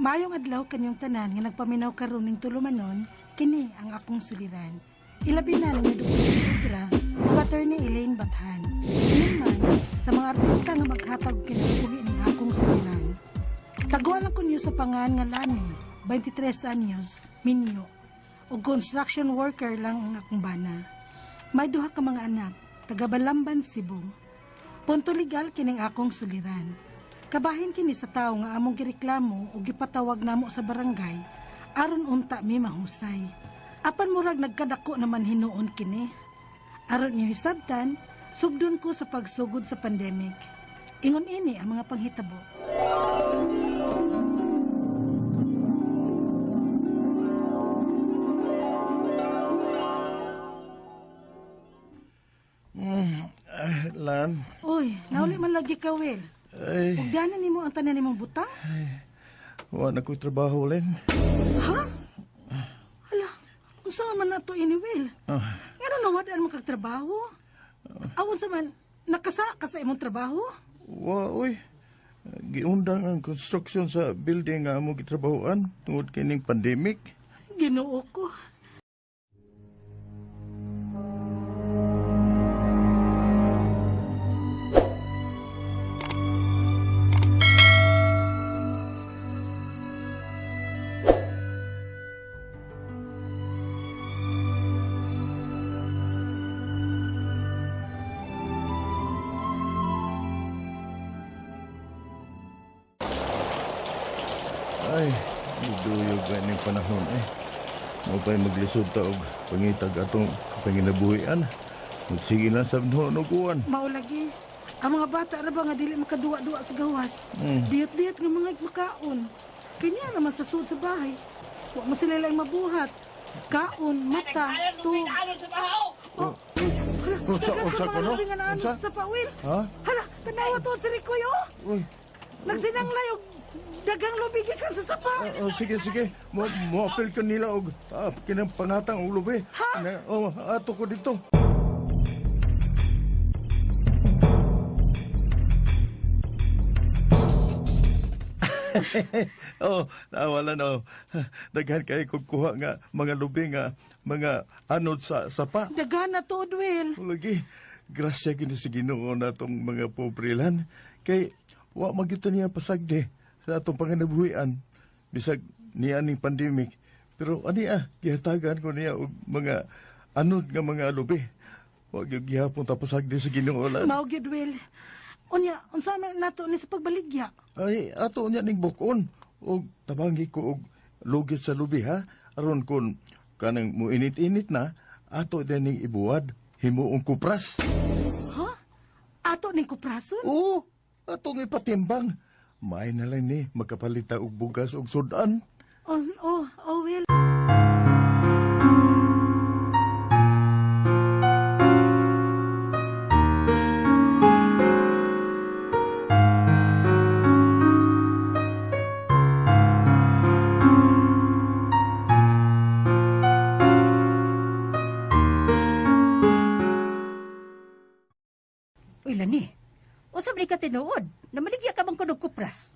Maayong adlaw kanyong tanan nga nagpaminaw karon ning tulumanon, kini ang akong suliran. Ilabi na ng Dr. Pedra ug Attorney Elaine Bathan. Kini man sa mga artista nga maghatag og kinabuhi ning akong suliran. Taguan lang kunyo sa pangan nga Lani, 23 anyos, minyo, ug construction worker lang ang akong bana. May duha ka mga anak, taga Balamban, Cebu. Punto legal kining akong suliran. Kabahin kini sa tawo nga among gireklamo o gipatawag namo sa barangay aron unta mi mahusay. Apan murag nagkadako naman hinuon kini. Aron niyo hisabtan, sugdon ko sa pagsugod sa pandemic. Ingon ini ang mga panghitabo. Lan. Uy, nauli man lagi ka, Will. Ay, Ug dana nimo ang tanan nimong butang? wa na ko'y trabaho, Len. Ha? Hala, unsa man nato ini, Will? Ngano nawadaan mo kag trabaho? Aw, unsa man nakasa ka sa imong trabaho? Wa, uy. Giundang ang construction sa building nga among gitrabahoan tungod kining pandemic. Ginoo ko. Ay, duyog ba ning panahon eh. Mao pa'y maglisod ta og pangitag atong panginabuhian. Magsige na sa noon og uwan. Mao lagi. Ang mga bata ra ba nga dili makaduwa-duwa sa gawas? Diyot-diyot nga mga makaon. Kanya naman sa sud sa bahay. Wa mo sila lang mabuhat. Kaon, mata, tug. Oh, hala, Unsa, daghan unsa ka kuno? mga nga naano Unsa? sa pawil. Ha? Hala, tanawa tuod sa Rikoy, oh. Uy. Nagsinanglay og daghang lubi gikan sa sapa. Oh, sige, sige. Mo apil ko nila og kinang pangatang og lubi. Ha? Na, oh, ato ko dito. Oh, nawala na. Daghan kay kog kuha nga mga lubi nga mga anod sa sapa. Daghan na tuod, Will. Lagi, grasya gini sa Ginoo na itong mga pobre lan. Kay, wa magyuto niya pasagdi sa atong panginabuhian. Bisag niya ning pandemic. Pero ani gihatagan ko niya og mga anod nga mga lubi. Wa gyud gihapon ta pasagdi sa Ginoo lan. Mao gyud, Will. Unya, unsa man nato ni sa pagbaligya? Ay, ato niya ning bukon og tabangi ko og lugit sa lubi ha. Aron kun kanang muinit-init na, ato din ning ibuwad himuong kupras. Ha? Ato ning kuprason? Oo, atong ipatimbang. May na lang ni magkapalita og bugas og sudan. Oh, oh, oh, Will. Uy, Lani, unsa man ka tinuod? Namaligya ka bang kunog kupras?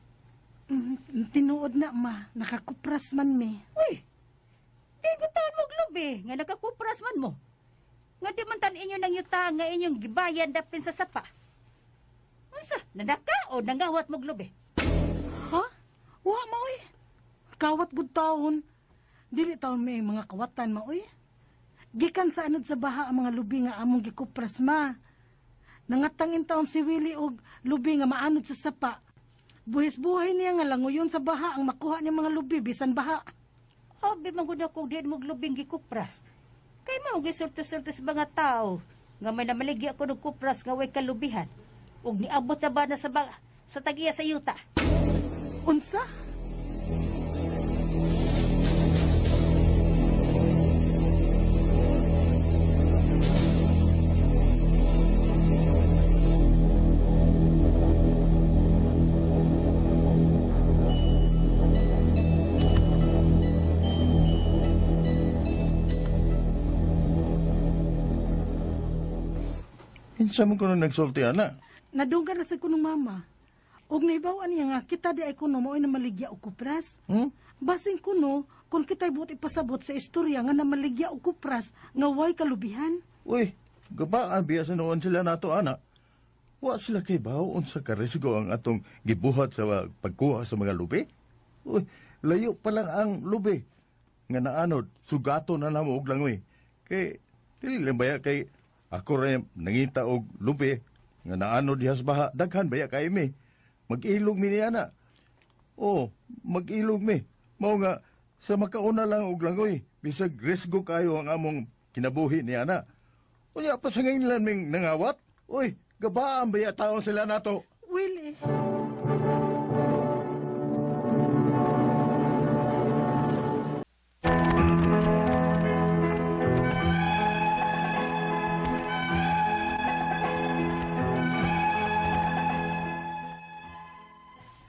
Tinuod na, ma. Nakakupras man mi. Uy, di gutaan mo glubi nga nakakupras man mo. Nga di man tan inyo nang yuta nga inyong gibayan dapin sa sapa. Unsa, nanaka o nangawat mo glubi? Ha? Wa, ma, uy. Kawat gud taon. Dili taon may mga kawatan, ma, uy. Gikan sa anod sa baha ang mga lubi nga among gikupras, ma. Nangatangin taon si Willie og lubi nga maanod sa sapa. Buhis buhay niya nga languyon sa baha ang makuha niya mga lubi bisan baha. Abi man gud ako di mo glubing gikupras. Kay mao gisulti-sulti sa mga tao nga may namaligya ko og kupras nga way kalubihan. Ug niabot na ba na sa sa tagiya sa yuta? Unsa? Kinsa man kuno nagsulti ana? Nadunggan na sa kunong mama. Ug nahibaw-an niya nga kita di ay kuno mao'y namaligya og kupras. Basin kuno kung kita'y buot ipasabot sa istorya nga namaligya og kupras nga way kalubihan. Uy, gabaan biya sa noon sila nato, ana. Wa sila kay bawo unsa ka risgo ang atong gibuhat sa pagkuha sa mga lubi. Uy, layo pa lang ang lubi nga naanod, sugato na namo og langoy. Kay dili lang baya kay ako ra nangita og lubi nga naanod diha sa baha, daghan baya kay mi. Mag-ilog mi niya na. Oh, mag-ilog mi. Mao nga sa makauna lang og langoy, bisag risgo kayo ang among kinabuhi niya na. Unya pa sa ngayon lang ming nangawat. Uy, gabaan baya taon sila nato. Willie.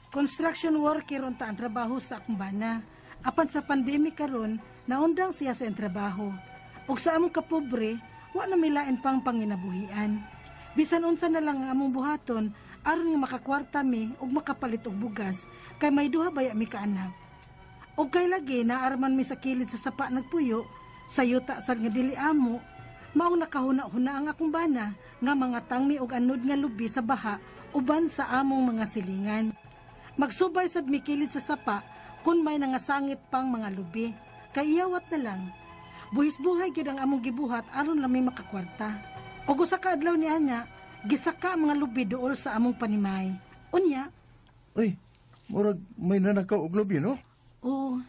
Construction worker unta ang trabaho sa akong bana. Apan sa pandemic karon, naundang siya sa iyang trabaho. Ug sa among kapobre, wa na milain pang panginabuhian. Bisan unsa na lang ang among buhaton, aron nga makakwarta mi ug makapalit og bugas, kay may duha baya mi kaanak. Og kay lagi naarman mi sa kilid sa sapa nagpuyo, sa yuta sad nga dili amo, maong nakahuna-huna ang akong bana nga mangatang mi og anod nga lubi sa baha uban sa among mga silingan. Magsubay sad mi kilid sa sapa kun may nangasangit pang mga lubi, kay iyawat na lang. Buhis buhay gyud ang among gibuhat aron lang mi makakwarta. Og usa ka adlaw ni ana, gisaka ang mga lubi duol sa among panimay. Unya, uy, murag may nanakaw og lubi, no? Oo.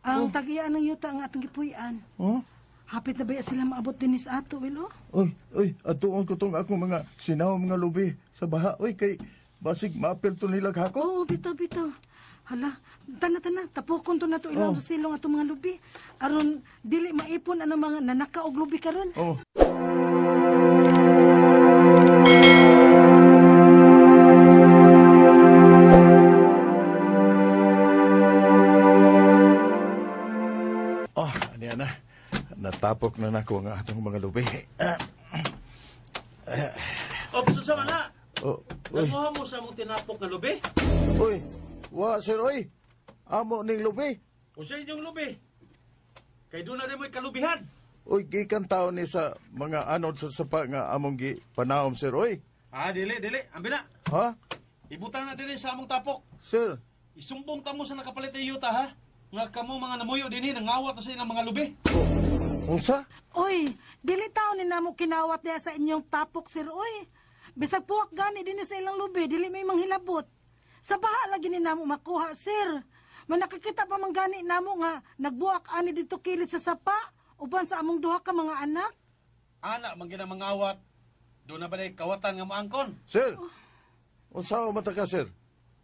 Ang tag-iya ng yuta ang atong gipuy-an. Oh? Hapit na ba sila maabot din sa ato, Will, oh? Uy, uy, atuon ko tong akong mga sinaw mga lubi sa baha. Uy, kay basig maapil to nila kako. Oo, bitaw, bitaw. Hala, tana, tapokon to na to ilang sa silong atong mga lubi. Aron, dili maipon ang mga nanaka og lubi karon. Oh. Oh, aniya na. Natapok na nako ang atong mga lubi. Opso sa mga. Oh, uy, Nakuha mo sa among tinapok nga lubi? uy, wa sir, uy. Amo ning lubi. Unsa inyong lubi? Kay doon na rin mo'y kalubihan. Uy, gikan taon ni sa mga anod sa sapa nga among gi panaom sir, uy. Ah, dili, dili. Ambi na. Ha? Ibutang na dili sa among tapok. Sir, Isumbong ta mo sa nakapalit ng yuta, ha? Nga kamo mga namuyo dinhi nangawat na sa ilang mga lubi. unsa? Uy, dili taon ni namo kinawat diha sa inyong tapok, sir, uy. Bisag puwak gani dinhi sa ilang lubi, dili may manghilabot. Sa baha lagi ni namo makuha, sir. Manakakita pa man gani namo nga nagbuak ani dito kilid sa sapa uban sa among duha ka mga anak. Ana, man gina mangawat. Doon na ba na kawatan nga moangkon? Sir, unsa man ta ka, sir?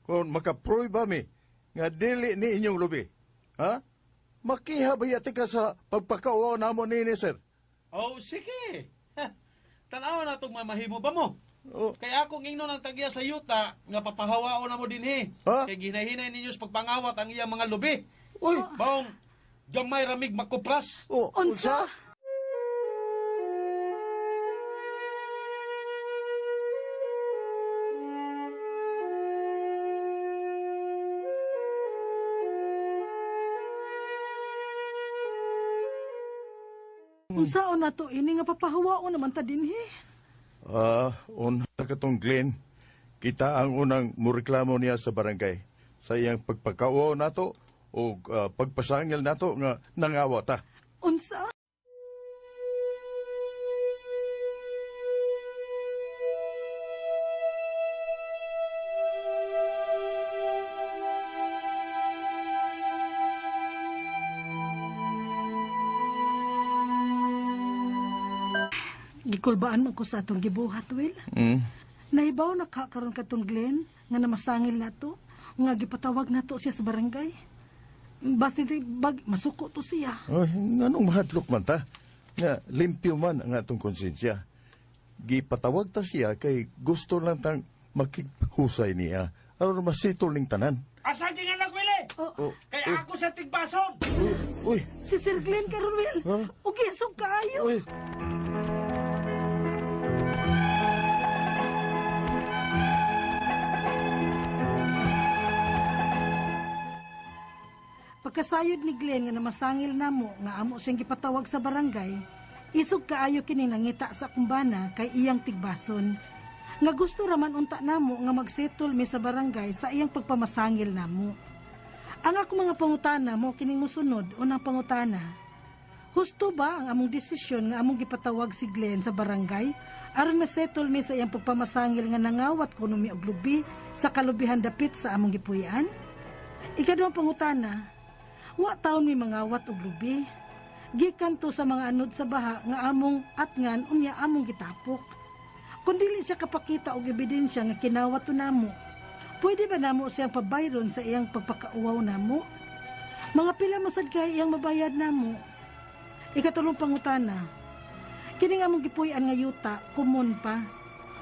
Kung makapruiba mi nga dili ni inyong lubi. Ha? Makiha ba yati ka sa pagpakauwaw namo nini, sir? Oh, sige. Ha, Tanawa na itong mamahimo ba mo? Oh, Kaya akong ingnon ang tagya sa yuta nga papahawaon na mo dinhi. Ha? Kay ginahinay ninyo sa pagpangawat ang iyang mga lubi. uy, Baong gamay ramig makupras. oh, Unsa? unsa? Unsaon na to ini nga papahawaon naman ta dinhi? Ah, una katong Glenn. Kita ang unang mureklamo niya sa barangay sa iyang pagpakauwaw nato o pagpasangil nato nga nangawa ta. Unsa? Gikulbaan man ko sa atong gibuhat, Will. Mm. Nahibaw na ka karon katong Glenn nga namasangil nato, nga gipatawag nato siya sa barangay. Basta bag masuko to siya. Ay, nganong mahadlok man ta? Nga limpyo man ang atong konsensya. Gipatawag ta siya kay gusto lang tang makighusay niya aron masitol ning tanan. Asa ging anak, Wili? Oh, Oh, Kay ako sa tigbason. uy, si Sir Glenn karon, Will. Huh? Ug isog kaayo. uy. pagkasayod ni Glenn nga namasangil namo nga amo siyang gipatawag sa barangay, isog kaayo kini nangita sa akong bana kay iyang tigbason. Nga gusto raman unta namo nga magsettle mi sa barangay sa iyang pagpamasangil namo. Ang akong mga pangutana mo kining musunod. Unang pangutana: husto ba ang among desisyon nga among gipatawag si Glenn sa barangay aron masettle mi sa iyang pagpamasangil nga nangawat kuno mi og lubi sa kalubihan dapit sa among gipuy-an? Ikaduhang pangutana: wa taon mi mangawat og lubi. Gikan to sa mga anod sa baha nga among atngan unya among gitapok. Kung dili siya kapakita og ebidensya nga kinawat to namo, pwede ba namo siyang pabayron sa iyang pagpakauwaw namo? Mga pila masad kay iyang mabayad namo? Ikatulong pangutana: kining among gipuy-an nga yuta, kumon pa.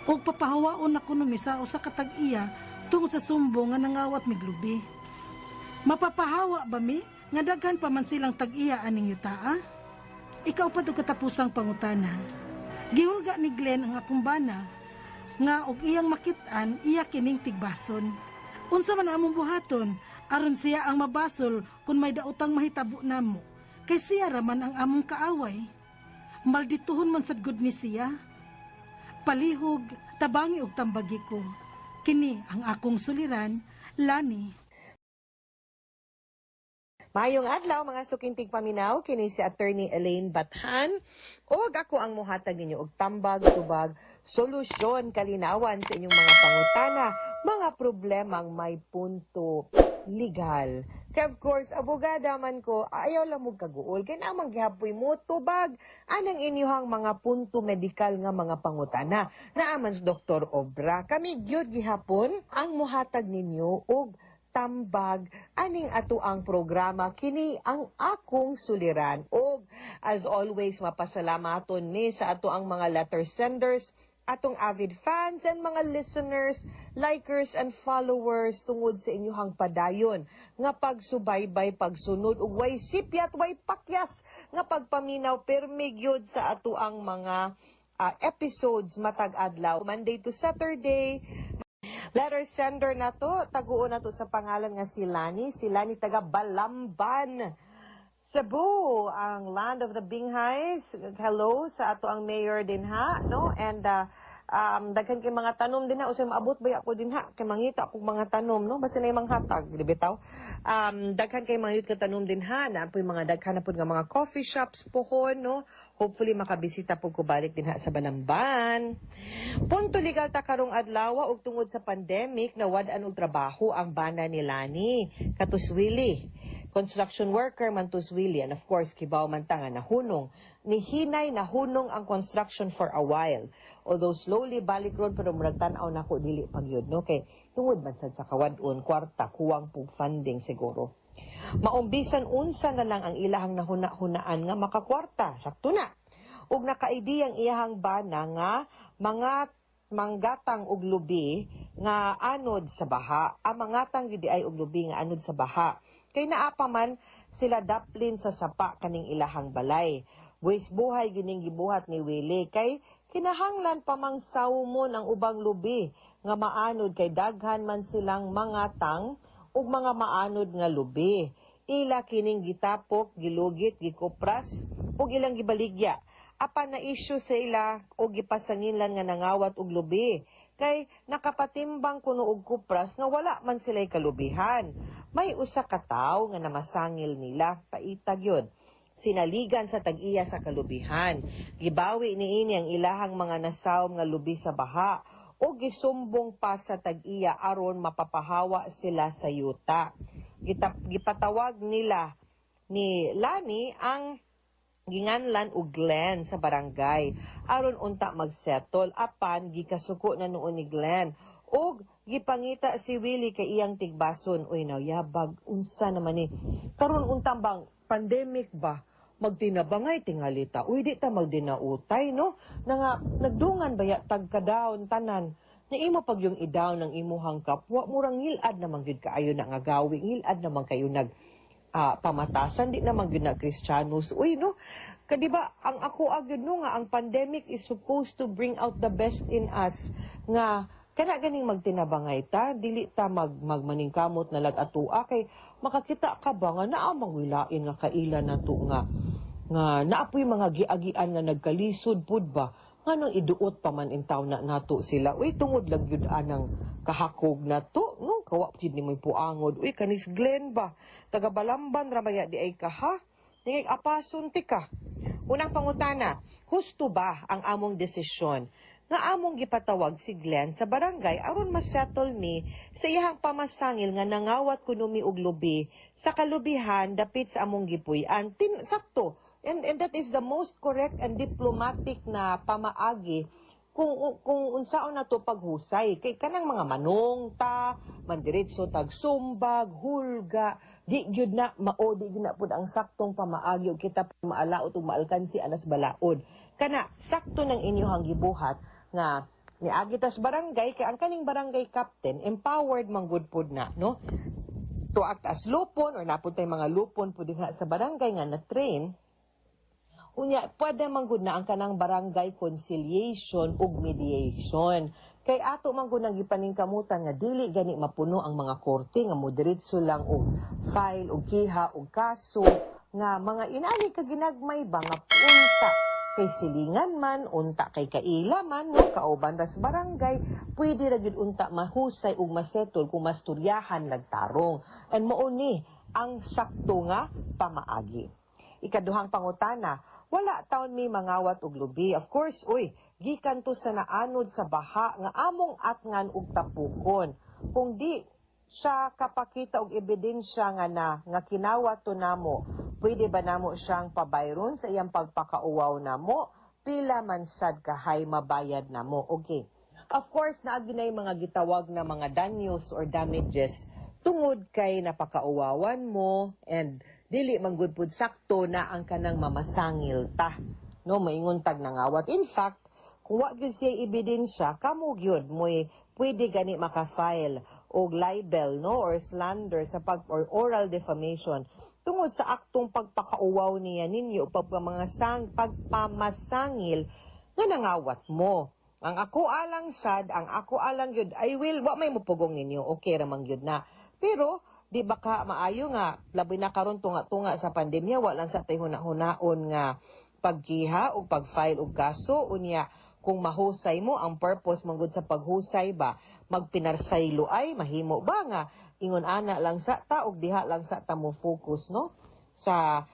Og papahawaon na kuno mi sa usa ka tag-iya tungod sa sumbong nga nangawat mig lubi. Mapapahawa ba mi nga daghan pa man silang tag-iya aning yutaa? Ikaupat ug katapusang pangutana: gihulga ni Glenn ang akong bana nga og iyang makit-an, iya kining tigbason. Unsa man among buhaton aron siya ang mabasol kung may daotang mahitabo namo? Kay siya raman ang among kaaway. Maldituhon man sad gud ni siya. Palihog, tabangi og tambagi ko. Kini ang akong suliran, Lani. Maayong adlaw, mga suking tigpaminaw, kini si Attorney Elaine Bathan ug ako ang muhatag ninyo og tambag, tubag, solusyon, kalinawan sa inyong mga pangutana, mga problemang may punto legal. Kay of course, abogada man ko, ayaw lang mo kaguol. Kay naman gihapoy mo tubag anang inyuhang mga punto medikal nga mga pangutana. Naaman si Dr. Obra. Kami gyud gihapon ang muhatag ninyo og tambag aning ato ang programa, kini ang Akong Suliran. Og as always, mapasalamaton mi sa ato ang mga letter senders, atong avid fans and mga listeners, likers and followers tungod sa inyuhang padayon nga pagsubaybay, pagsunod ug way sipyat, way pakyas nga pagpaminaw permi gyud sa ato ang mga episodes matag adlaw, Monday to Saturday. Letter sender na to, taguon na to sa pangalan nga si Lani. Si Lani taga Balamban, Cebu, ang land of the Binghays. Hello sa ato ang mayor din ha, no? And daghan kay mga tanom din ha, usay maabot ba ako din ha, kay mangita akong mga tanom, no? Basta na yung hatag, di bitaw. Daghan kay mga yut ka tanom din ha, na po yung mga daghan na po nga mga coffee shops pohon, no? Hopefully makabisita po ko balik din ha sa Balamban. Punto legal ta karong adlaw. Ug tungod sa pandemic, nawad-an og trabaho ang bana ni Lani, katus Willie. Construction worker man tus Willie, and of course kibaw man ta nga nahunong. Nihinay nahunong ang construction for a while. Although slowly balik ron, pero murag tan-aw nako dili pa gyud, no, kay tungod man sad sa kawad-on kwarta, kuwang pug funding siguro. Maumbisan unsa na lang ang ilahang nahuna-hunaan nga makakwarta. Sakto na. Ug nakaidi ang iyahang bana nga mga manggatang og lubi nga anod sa baha. Ang mangatang gyud ay og lubi nga anod sa baha. Kay naa pa man sila daplin sa sapa kaning ilahang balay. Buwis buhay gining gibuhat ni Willie kay kinahanglan pa mang sawmon ang ubang lubi nga maanod kay daghan man silang mangatang ug mga maanod nga lubi. Ila kining gitapok, gilugit, gikupras ug ilang gibaligya. Apan na issue sa ila og gipasanginlan nga nangawat og lubi kay nakapatimbang kuno og kupras nga wala man sila'y kalubihan. May usa ka tawo nga namasangil nila, paitag yun. Sinaligan sa tag-iya sa kalubihan. Gibawi niini ang ilahang mga nasawm nga lubi sa baha o gisumbong pa sa tag-iya aron mapapahawa sila sa yuta. Gipatawag nila ni Lani ang ginganlan og Glenn sa barangay aron unta magsettle, apan gikasuko na nuon ni Glenn og gipangita si Willie kay iyang tigbason. Uy, nawyabag, unsa naman ni karon untang bang pandemic ba, magtinabangay tingalita. Uy, di ta magdinautay, no, na nga nagdungan baya tag ka-down tanan na imo pag yung i-down ang imuhang kapwa, murang ngilad naman gyud kaayo na nga gawi, ngilad naman kayo nag pamatasan, di naman gyud na Kristiyanos. Uy, no, kadi ba ang ako gyud, no, nga ang pandemic is supposed to bring out the best in us nga Kana ganing magtinabangay ta, dili ta magmaningkamot na lag atua kay makakita ka ba nga naa mangwilain nga kaila nato nga nga naapoy mga giagian nga nagkalisod pud ba, nganong iduot pa man intaw na nato sila? Uy, tungod lang gyud anang kahakog nato, no? Kawa gyud ni mo'y puangod. Uy, kanis Glenn ba, taga Balamban ra maya di ay ka, ha? Ningay apason ti ka. Unang pangutana, husto ba ang among desisyon nga among gipatawag si Glenn sa barangay aron masettle mi sa iyahang pamasangil nga nangawat kuno mi og lubi sa kalubihan dapit sa among gipuy-an? Sakto. And that is the most correct and diplomatic na pamaagi kung unsaon na to paghusay, kay kanang mga manong ta mandiretso tag sumbag, hulga, di gyud na mao, di gyud na pud ang saktong pamaagi ug kita maalaot ug maalkansi anas balaod. Kana sakto ng inyong gibuhat nga niagi tas barangay, kay ang kaning barangay captain empowered man gud pud na, no, to act as lupon or napud tay mga lupon pud dinha sa barangay nga na train. Unya, pwede man gud na ang kanang barangay conciliation ug mediation. Kay ato man gud nang gipaningkamutan nga dili gani mapuno ang mga korte nga modiretso lang og file og kiha og kaso nga mga inani ka ginagmay ba nga unta kay silingan man, unta kay kaila man, no, kauban ra sa barangay, pwede ra gyud unta mahusay ug masettle kung masturyahan nagtarong. And mao ni ang sakto nga pamaagi. Ikaduhang pangutana, wala taon mi mangawat og lubi. Of course, uy, gikan to sa naanod sa baha nga among atngan og tapukon. Kung di siya kapakita og ebidensya nga na nga kinawat to namo, pwede ba namo siyang pabayron sa iyang pagpakauwaw namo? Pila man sad kahay mabayad namo? Okay. Of course, naagi na yung mga gitawag na mga danyos or damages tungod kay napakauwawan mo and dili man gud pud sakto na ang kanang mamasangil ta, no, maingon tag nangawat. In fact, kung wa gyud siya ebidensya, kamo gyud mo'y pwede gani maka-file og libel, no, or slander sa pag or oral defamation tungod sa aktong pagpakauwaw niya ninyo, pagpamasangil nga nangawat mo. Ang ako alang sad, ang ako alang yun, I will, wa may mupugong ninyo, okay ramang yun na. Pero, di ba ka maayo nga, labi na karon tunga-tunga sa pandemya, wa lang sa tay huna-hunaon nga paggiha o pag-file og kaso. Unya, kung mahusay mo, ang purpose manggod sa paghusay ba, magpinarsaylo ay, mahimo ba nga, ingon ana lang sa ta, og diha lang sa ta mo focus, no? Sa,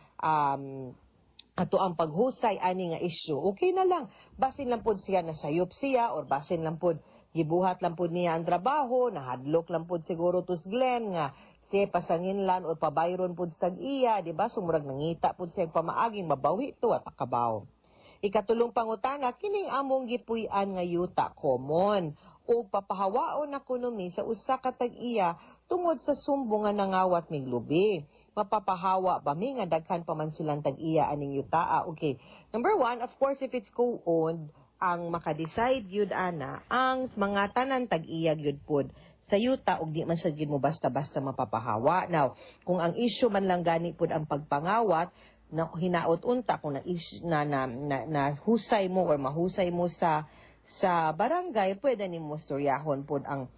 ato ang paghusay ani nga issue, okay na lang. Basin lang pod siya na sayop siya or basin lang pod gibuhat lang pod niya ang trabaho, nahadlok lang pod siguro tus Glenn nga siya pasanginlan or pabayron pod sa tag-iya, di ba? Sumurag nangita pod siya pamaaging mabawi to at akabaw. Ikatulong pangutana, kining among gipuy-an nga yuta common o papahawaon na kuno mi sa usa ka tag-iya tungod sa sumbong nga nangawat mig lubi? Mapapahawa ba mi nga daghan pa man silang tag-iya aning yutaa? Okay. Number one, of course, if it's co-owned, ang makadecide yun ana ang mga tanan tag-iya gyud pod sa yuta ug di man siya gyud mo basta-basta mapapahawa. Now, kung ang issue man lang gani pod ang pagpangawat, na hinaot unta kung na, na, na, na, na husay mo or mahusay mo sa barangay, pwede nimo storyahon pod ang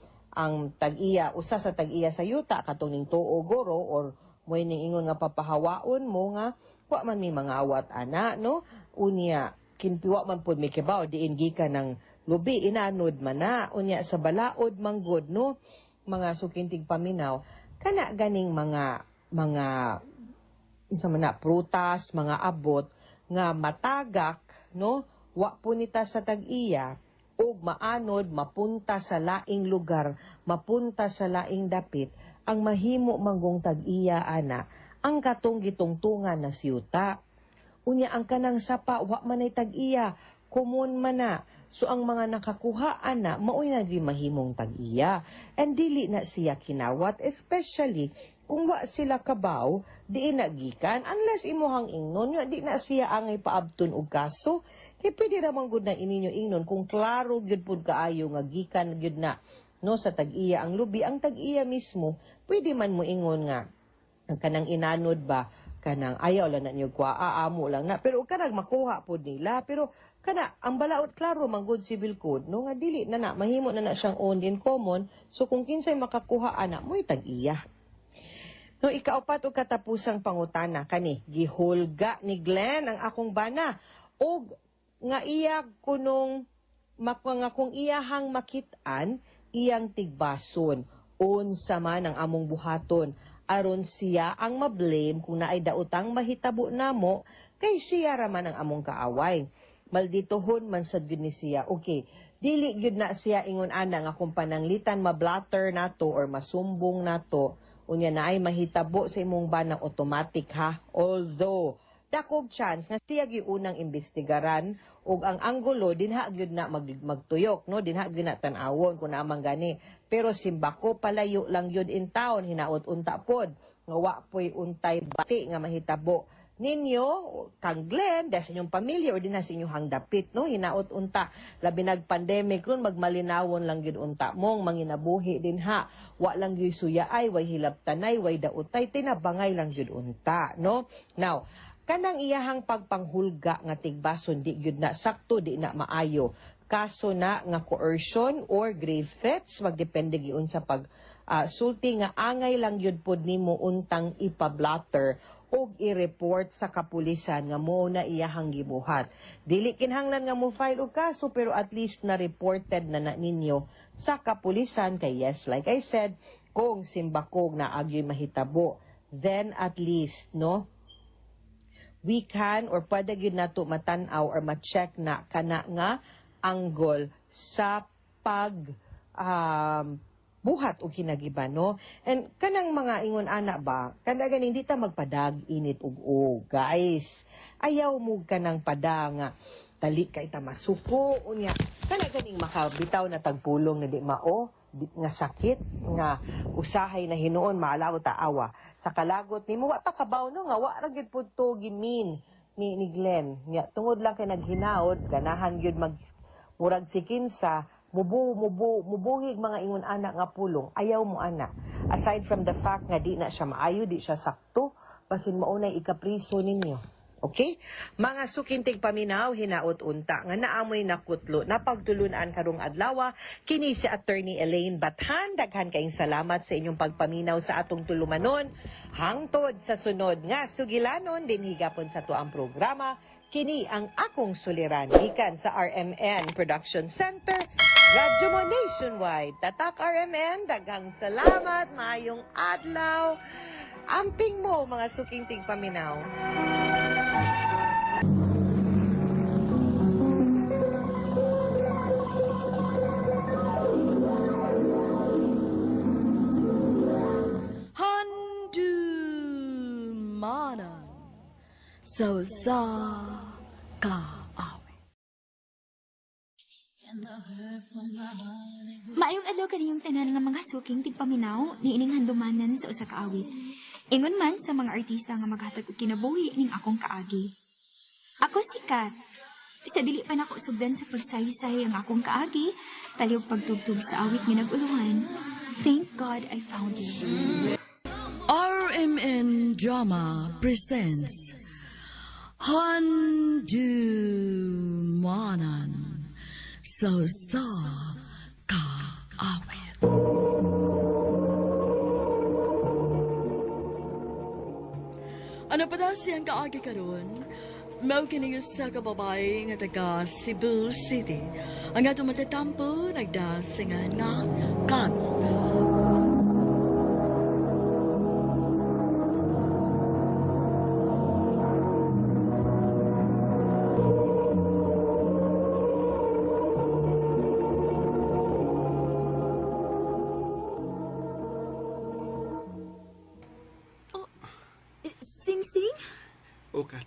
tag-iya, usa sa tag-iya sa yuta katong ning tuo goro or mo'y ning ingon nga papahawaon mo nga wa man mi mangawat ana, no? Unya kinpiwa man pod mi kibaw diin gikan ng lubi, inanod man na. Unya sa balaod manggod, no, mga sukintig paminaw, kana ganing mga unsa man na prutas, mga abot nga matagak, no, wa punita sa tag-iya ug maanod mapunta sa laing lugar, mapunta sa laing dapit, ang mahimo manggong tag-iya ana ang katong gitungtungan na siyuta. Unya ang kanang sapa wa man ay tag-iya, common man na. So ang mga nakakuha ana maoy na di mahimong tag-iya. And dili na siya kinawat, especially kung wa sila kabaw diin na gikan, unless imuhang ingnon nga di na siya angay paabton og kaso. Kay pwede ra man gud na ininyo ingnon kung klaro gyud pud kaayo nga gikan gyud na, no, sa tag-iya ang lubi, ang tag-iya mismo pwede man mo ingon nga ang kanang inanod ba. Kanang ayaw lang na niyo kuha, aamo lang na. Pero kanang makuha pod nila. Pero kana ang balaod klaro man good civil code no nga dili na na mahimo na na siyang owned in common. So kung kinsay makakuha ana mo'y tag-iya. No, ikaupat og katapusang pangutana kani gihulga ni Glenn ang akong bana og nga iya kunong nga kung iyahang makit-an iyang tigbason unsa man ang among buhaton aron siya ang mablame kung naay daotang mahitabo namo kay siya ra man ang among kaaway. Malditohon man sad gyud ni siya. Okay, dili gyud na siya ingon ana nga kung pananglitan mablatter nato or masumbong nato unya na ay mahitabo sa imong bana automatic ha. Although dakog chance nga siya gyud unang imbestigaran ug ang anggulo dinha gyud na magtuyok no, dinha gyud na tan-awon kung naa man gani, pero simbako palayo lang gyud in town, hinaot unta pod nga wa poy untay bati nga mahitabo ninyo kang Glenn dahil sa inyong pamilya o dinha sa inyong dapit no, hinaot unta labi nag pandemic ron magmalinawon lang gyud unta mong manginabuhi dinha, wa lang gyud suyaay, way hilabtanay, way daotay, tinabangay lang gyud unta no. Now kanang iyahang pagpanghulga nga tigbason di gyud na sakto, di na maayo, kaso na nga coercion or grave threats, magdepende gyud sa pag sulti nga angay lang gyud pod nimo untang ipablatter og i-report sa kapulisan nga mo na iyahang gibuhat. Dili kinahanglan nga mo file og kaso pero at least na reported na na ninyo sa kapulisan kay yes, like I said, kung simbakog na agyoy mahitabo, then at least no we can or pwede gyud nato matan-aw or ma-check na kana nga angle sa pag buhat og hinagiban no. And kanang mga ingon ana ba, kana ganing di ta magpadag init ug og guys. Ayaw mo kanang pada nga dali kay ta masuko unya kana ganing makabitaw na tagpulong na di mao di, nga sakit nga usahay na hinuon maalaw ta awa sa kalagot nimo, wa ta kabaw no nga wa ra gyud pud to gimin ni Glenn nya tungod lang kay naghinaod ganahan gyud mag murag si kinsa mubu mubu mubuhig mga ingon ana nga pulong, ayaw mo ana. Aside from the fact nga di na siya maayo, di siya sakto, basin maunay ikapriso ninyo. Okay? Mga sukintig paminaw, hinaot unta nga naamoy nakutlo napagtulunan karong adlaw, kini si Attorney Elaine Bathan. Daghan kayong salamat sa inyong pagpaminaw sa atong tulumanon. Hangtod sa sunod nga sugilanon din higapon sa tuang programa, kini ang akong suliran gikan sa RMN Production Center, Radyo Mo Nationwide. Tatak RMN, daghang salamat, maayong adlaw. Amping mo mga suking tigpaminaw. Handumanan sa usa ka awit. Maayong adlaw kaniyong tanan nga mga suking tigpaminaw niining handumanan sa usa ka awit. Ingon man sa mga artista nga maghatag og kinabuhi ning akong kaagi. Ako si Kat. Sa dili pa nako sugdan sa pagsaysay ang akong kaagi, palihog pagtugtog sa awit nga nag-uluhan. Thank God I found you. RMN Drama presents Handumanan sa usa ka awit. Ano pa daw siyang kaagi karon? Mao kini usa ka babae nga taga Cebu City. Ang atong matatampo nagdasingan nga Kat. Sing Sing? O, Kat.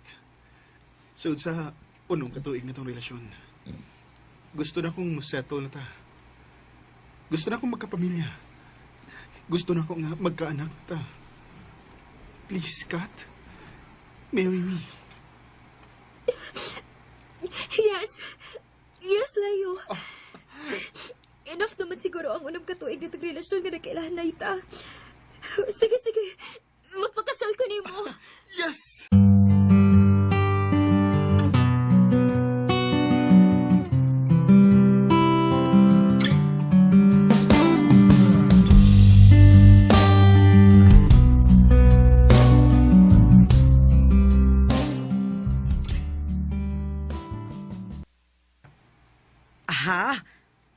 Sud sa unong katuig na tong relasyon. Gusto na kong settle na ta. Gusto na kong magkapamilya. Gusto na kong nga magkaanak ta. Please, Kat. Marry me. Yes. Yes, Leo. Enough naman siguro ang unang katuig nitong relasyon nga nakailahan na ita. Sige, sige. Magpakasal. Ipakasal ko nimo. Yes! Aha,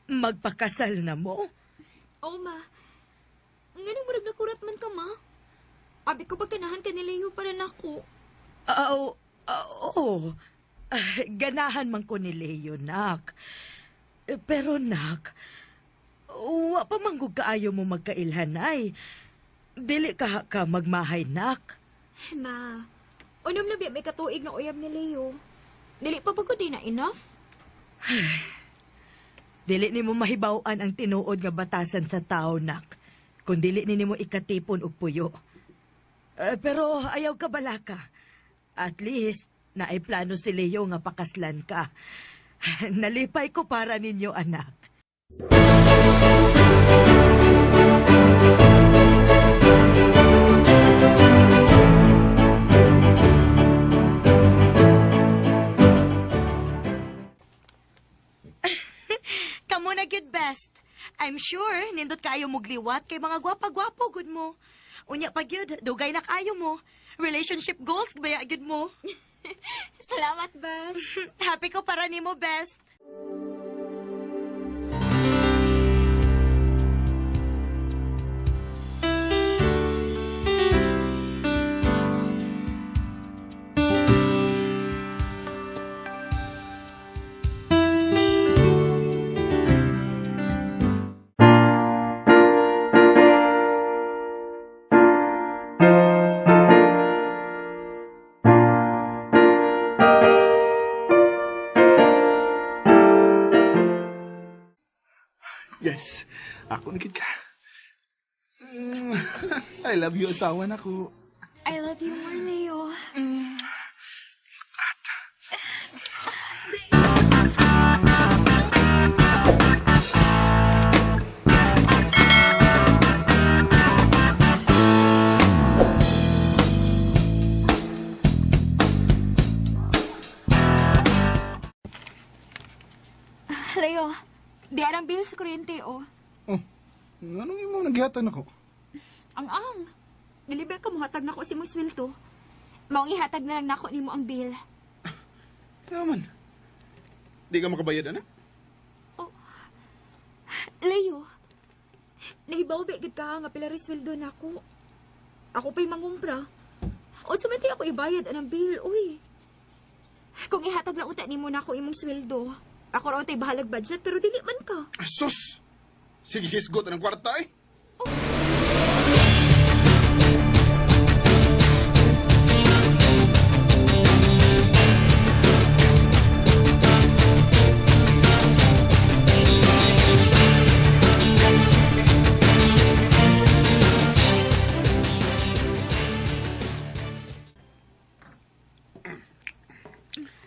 magpakasal na mo? Oo, ma. Nganong murag nakurat man ka, ma? Abi ko ba ganahan ka ni Leo para nako? Oo, oo. Ah, ganahan man ko ni Leo, nak. Pero nak, wa pa man gud kaayo mo magkailhanay. Dili ka ka magmahay, nak. Ma, unom na biya may katuig nga uyab ni Leo. Dili pa ba ko di na enough? Dili nimo mahibaw-an ang tinuod nga batasan sa tao, nak. Kung dili ni nimo ikatipon og puyo. Pero ayaw ka balaka. At least, naay plano si Leo nga pakaslan ka. Nalipay ko para ninyo, anak. Kamo na gyud best. I'm sure nindot kaayo mogliwat kay mga gwapa-gwapo gud mo. Unya pa gyud, dugay na kaayo mo. Relationship goals baya gyud mo. Salamat, Bes. Happy ko para nimo best. Yes, ako na gid ka. I love you, asawa na ko. I love you more, Leo. Leo, di arang bill sa kuryente, oh. Oh, anong imo naghihatan ako? Ang-ang. Dili ba ka muhatag nako si mo sweldo? Maong ihatag na lang nako nimo ang bill. Naman. Di ka makabayad, anak? Oh. Leo, nahibaw ba gid ka nga pila rin sweldo nako? Ako pa'y mangumpra. Unsa man tay ako ibayad anang bill, uy. Kung ihatag lang uta nimo nako imong sweldo, ako ra tay bahalag budget pero dili man ka. Sus! Sige, hisgot ang kwarta eh.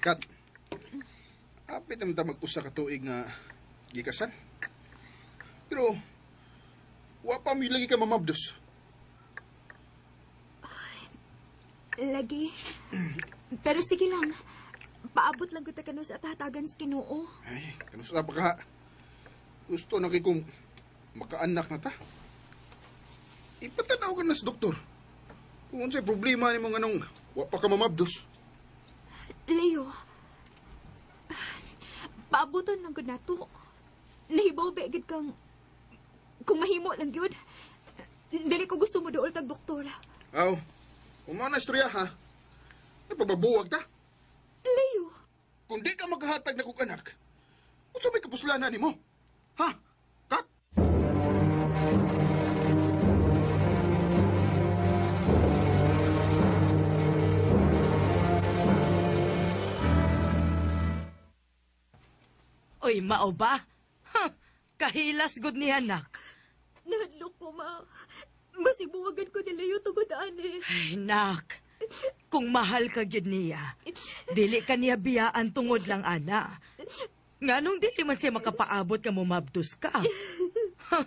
Kat, apit naman ta mag-usa ka tuig nga gikasal. Pero, wa pa mi lagi ka mamabdos. Lagi. Pero sige lang. Paabot lang ko ta kanu sa atatagan sa Ginoo. Ay, kanusa pa ka. Gusto na kay kung makaanak na ta. Ipatanaw ka na sa doktor. Kung unsay problema nimo nganong wa pa ka mamabdos. Leo, paabuton lang gud nato. Nahibaw ba gid kang kung mahimo lang gyud. Dili ko gusto mo duol tag doktor. Aw, kung mao na istorya ha. Napababuwag ta. Leo, Kung di ka makahatag na kong anak, unsa may kapuslanan nimo? Ha? Kat? Uy, mao ba? Huh, kahilas gud ni anak. nahadlok ko ma. Masibuwagan ko ni Leo tungod ani. Ay, nak. Kung mahal ka gyud niya, dili ka niya biyaan tungod lang ana. Nganong dili man siya makapaabot nga mumabdos ka? Huh,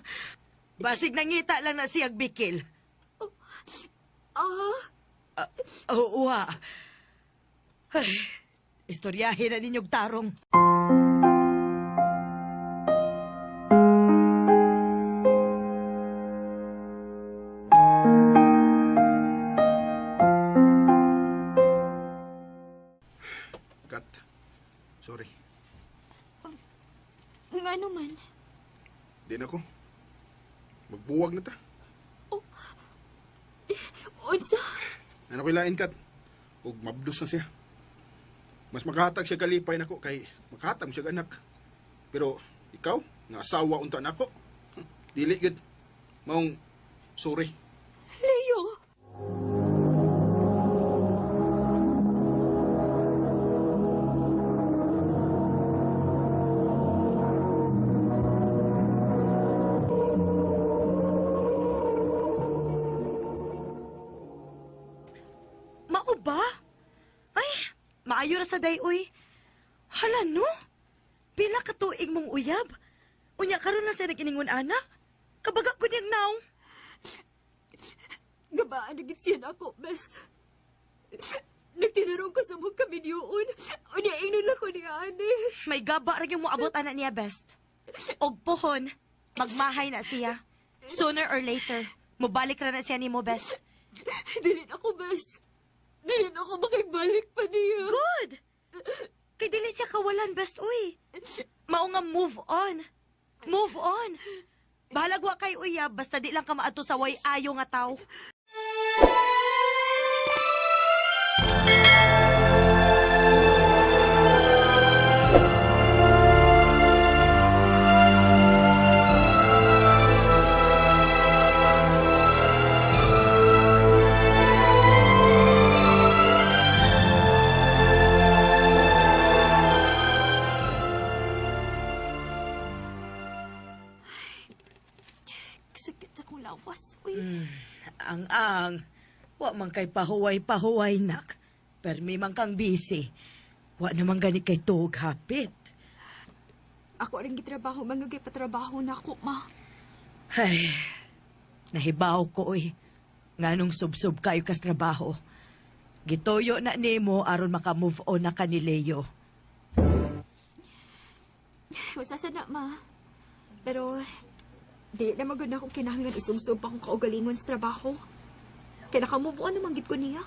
basig nangita lang na siyag bikil. Ah. Oo, uwa. Ay, istoryahin na ninyong tarong. Kat, sorry. Nga naman. Di na ko. Magbuwag na ta. Unsa? Ano ko ilain, Kat? Ug mabdos na siya. Mas makahatag siya kalipay nako kay makahatag siya anak. Pero ikaw, nga asawa unta nako. Dili gud. Maong sorry. Leo! Mao ba? Ay, maayo ra sa dayoy. Hala no? Pila ka tuig mong uyab? Unya karon na siya nag-iningon ana? Kabaga ko niyang naong. Gabaan na gid siya nako, best. Nagtinarong ko sa mong kamidyoon. Unya, ingnon lang ko niya, ane. May gaba ra yung moabot ana niya, best. Og pohon, magmahay na siya. Sooner or later, mobalik ra na siya nimo, best. Dili na ako, bes. Dili na ako makigbalik pa niya. Good! Kay dili siya kawalan, best, uy. Mao nga move on. Move on. Bahalag wa kay uyab, basta di lang ka maadto sa way ayo nga taw. Kasakit sa kong lawas, uy. Ang-ang, wa man kay pahuway-pahuway, nak. Permi man kang busy. Wa naman gani kay tuog hapit. Ako rin gitrabaho, mangagay patrabaho na ako, ma. Ay, nahibaw ko, oy. Nganong subsob kayo kas trabaho. Gituyo na nimo aron maka-move on na ka ni Leo. Wasa sa na, ma. Pero, di na magod na akong kinahanglan isumsum pa akong kaugalingon sa trabaho. Kaya naka-move on naman gid ko niya.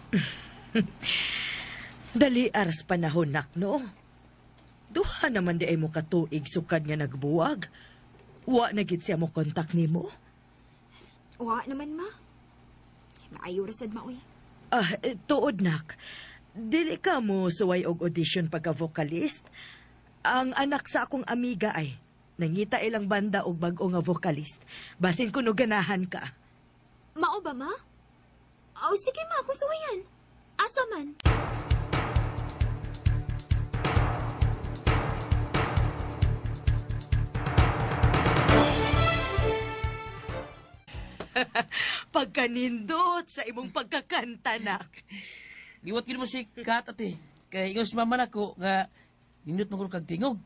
Dali aras panahon nak no. Duha naman di ay mo katuig sukad nga nagbuwag. Wa na gid siya mo kontak nimo. Wa naman, ma. Maayo ra sad, ma, uy. Ah, tuod nak. Dili ka mo suway og audition pagka vocalist. Ang anak sa akong amiga ay nangita ilang banda og bag-o nga vocalist. Basin kuno ganahan ka. Mao ba, ma? Oh, sige, ma. Kung suwayan. Asa man? Pagkanindot sa imong pagkakanta nak. Giwat gid mo si Kat ate. Kay ingon si mama nako nga nindot mo kag tingog.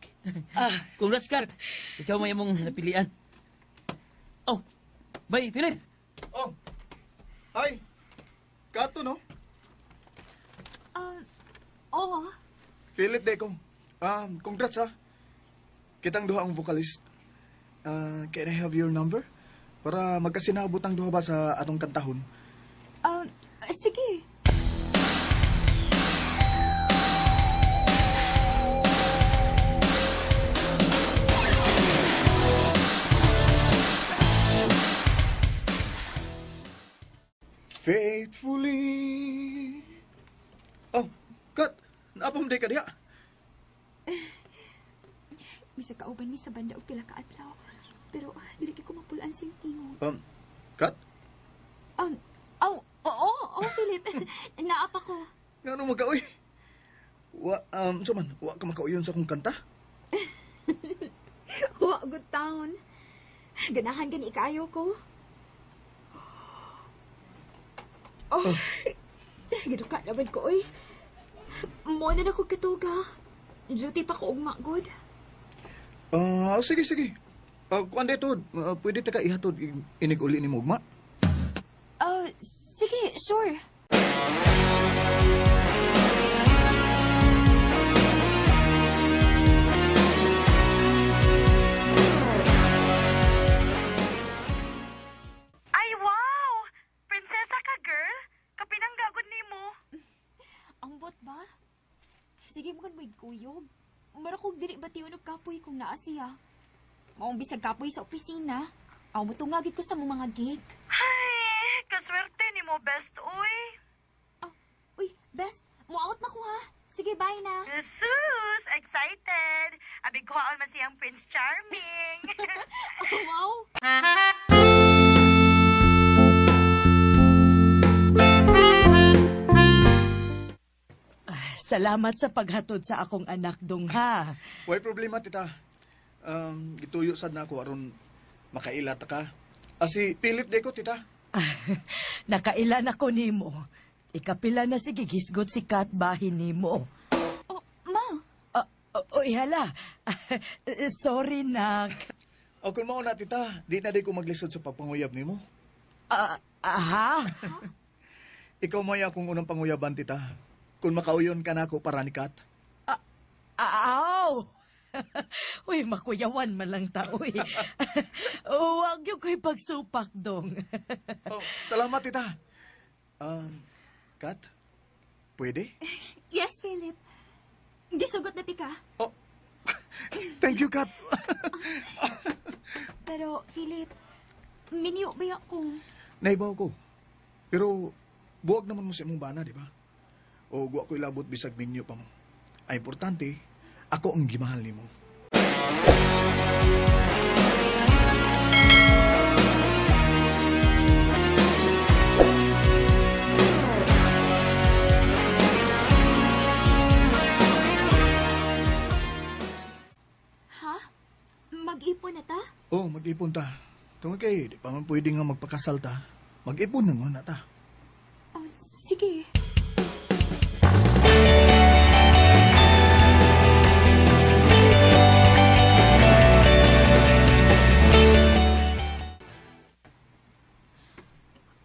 Ah. Congrats Kat. Ikaw may imong napilian. Oh, bay Philip. Oh. Hi. Kato no? Oo. Philip Deco. Congrats ah. Kitang duha ang vocalist. Can I have your number? Para magkasinabot ang duha ba sa atong kantahon? Sige. Faithfully. Oh, Kat, naapam day ka diha. Bisag kauban mi sa banda og pila ka adlaw. Pero dili kay ko mapulaan siyang tingog. Kat, Oh, oo, oh, Philip. Naapa ko. ngano magkaoy? Wa, so man, wa ka makauyon sa akong kanta? Wa good town. Ganahan gani kaayo ko. Oh, giduka naman ko, oy. Mo na na ko katuga. Duty pa ko ugma, good. Ah, sige, sige. Kuan dito, pwede ta ka ihatod inig uli ni Mugma. Sige, sure. Ay, wow! Prinsesa ka, girl! Kapinanggagod nimo. Ambot ba? Sige mo mo'y kuyog. Marakog dili ba tiyon og kapoy kung naa siya. Maong bisag kapoy sa opisina. Aw mo tungagit ko sa mong mga gig. Ay, kaswerte nimo, best, uy. Oh, uy, best, mo out na ko ha. Sige, bye na. Jesus, excited! Abi kuhaon man siyang Prince Charming. Wow! Salamat sa paghatod sa akong anak dong ha. Way problema, tita. Gituyo sad na ako aron makaila ta ka. Asi Philip de ko, tita. Nakailan ako nimo. Ikapila na sige gisgot si Kat bahin nimo. Oh, ma. Uy, hala. Sorry, nak. O kung mao na, tita, di na di ko maglisod sa pagpanguyab nimo. Ah, aha? Ikaw may akong unang panguyaban, tita. Kung makauyon ka na ako para ni Kat. Aw! Uy, makuyawan man lang ta, uy. Huwag yung ko'y pagsupak, dong. Oh, salamat, tita. Kat, pwede? Yes, Philip. Gisugot na tika. Oh, thank you, Kat. Pero, Philip, minyo ba akong... Naibaw ko. Pero, buwag naman mo sa imong bana, di ba? O guwa ko ilabot bisag minyo pa mo. Ay, importante, ako ang gimahal nimo. Ha? Mag-ipon na ta? Oh, mag-ipon ta. Tungod kay, di pa man pwede nga magpakasal ta. Mag-ipon na nga na ta. Oh, sige.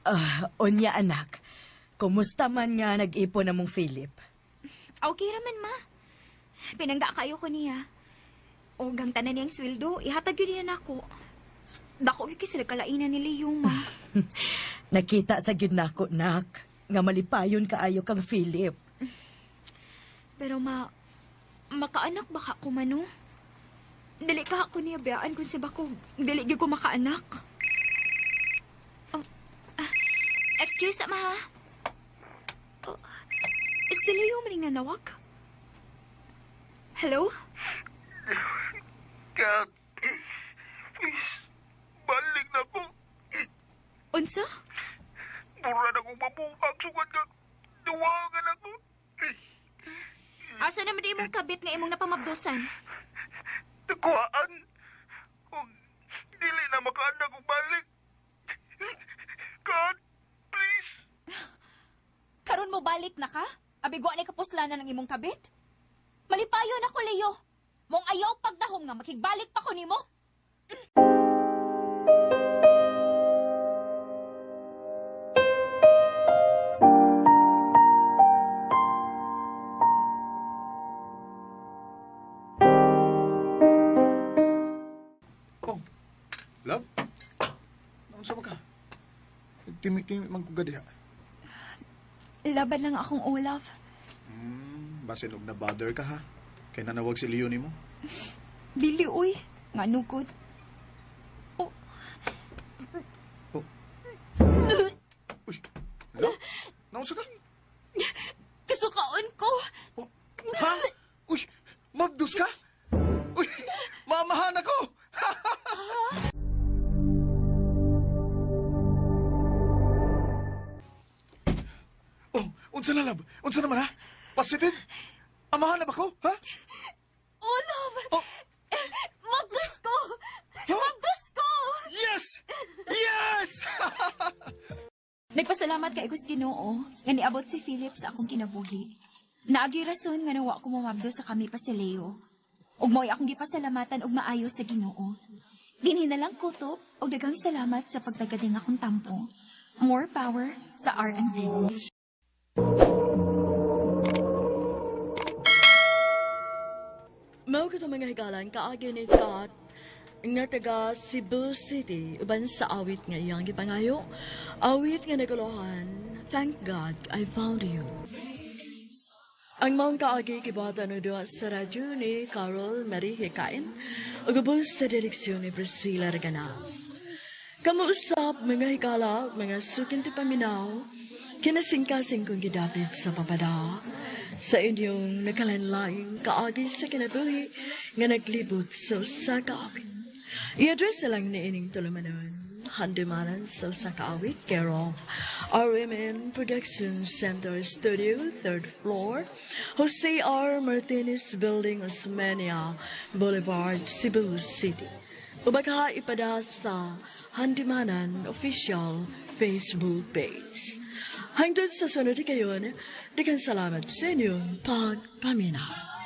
Ah, unya, anak. Kumusta man nga nag-ipon na mong Philip? Okay raman, ma. Pinangga kayo ko niya. O gang tanan niyang sweldo, ihatag yun niya nako. Dako gyud kay sila kalainan ni Leo, ma. Nakita sa gyud nako, nak, nga malipayon kaayo kang Philip. Pero ma, makaanak ba ka ko mano? Dili ka ako niya biyaan kung sa bako. Dili gyud ko makaanak. Oh, ah, excuse ma ha. Oh, si Leo man yung nanawag. Hello? Kat, please, balik na ko. Unsa? Mura na kong mabuhag, sugad ka. Duwagan ako. Asa naman di imong kabit nga imong napamabdusan? Nakuhaan. Kung dili na makaanak kong balik. Kat, please. Karon mo balik na ka? Abigwa ni kapuslanan ng imong kabit? Malipayon ako, Leo. Mong ayaw pagdahom nga makigbalik pa ko nimo. Oh, love? Naunsa ba ka? Timi-timi man ko gadiha. Laban lang akong Olaf. Basin og na-bother ka ha. Kay nanawag si Leo nimo. Dili uy, nga nugod. Oh, Oh. Uy, love? Naunsa ka? kasukaon ko. Oh, ha? Uy, mabdus ka? Uy, mamahan ako! Oh, unsa na love? Unsa naman ha? Positive? Amahan na ba ko? Ha? Olaf! Oh. Mabdus ko! Mabdus ko! Yes! Yes! Nagpasalamat kay Gus Ginoo nga niabot si Philip sa akong kinabuhi. Naagi rason nga nawa ko mamabdo sa kami pa si Leo. Ug mo'y akong gipasalamatan og maayo sa Ginoo. Dinhi na lang kutob og daghang salamat sa pagtagading akong tampo. More power sa R&B. Mao kato, mga higalan, kaagi ni Kat nga taga Cebu City uban sa awit nga iyang gipangayo. Awit nga naguluhan, "Thank God I Found You." Ang maong kaagi gibuhatan og duha sa radyo ni Carol Marie Hikain ug ubos sa direksyon ni Priscilla Reganas. Kamuusap, mga higala, mga suking tigpaminaw, kinasingkasing kong gidapit sa papada sa inyong nakalainlaing kaagi sa kinabuhi nga naglibot sa usa ka awit. I-address na lang ni ining tulumanon, Handumanan sa Usa Ka Awit, care of RMN Production Center Studio, third floor, Jose R. Martinez Building, Osmeña Boulevard, Cebu City. O baka ipada sa Handumanan Official Facebook page. Hangtod sa sunod kayon, daghang salamat sa inyong pagpaminaw.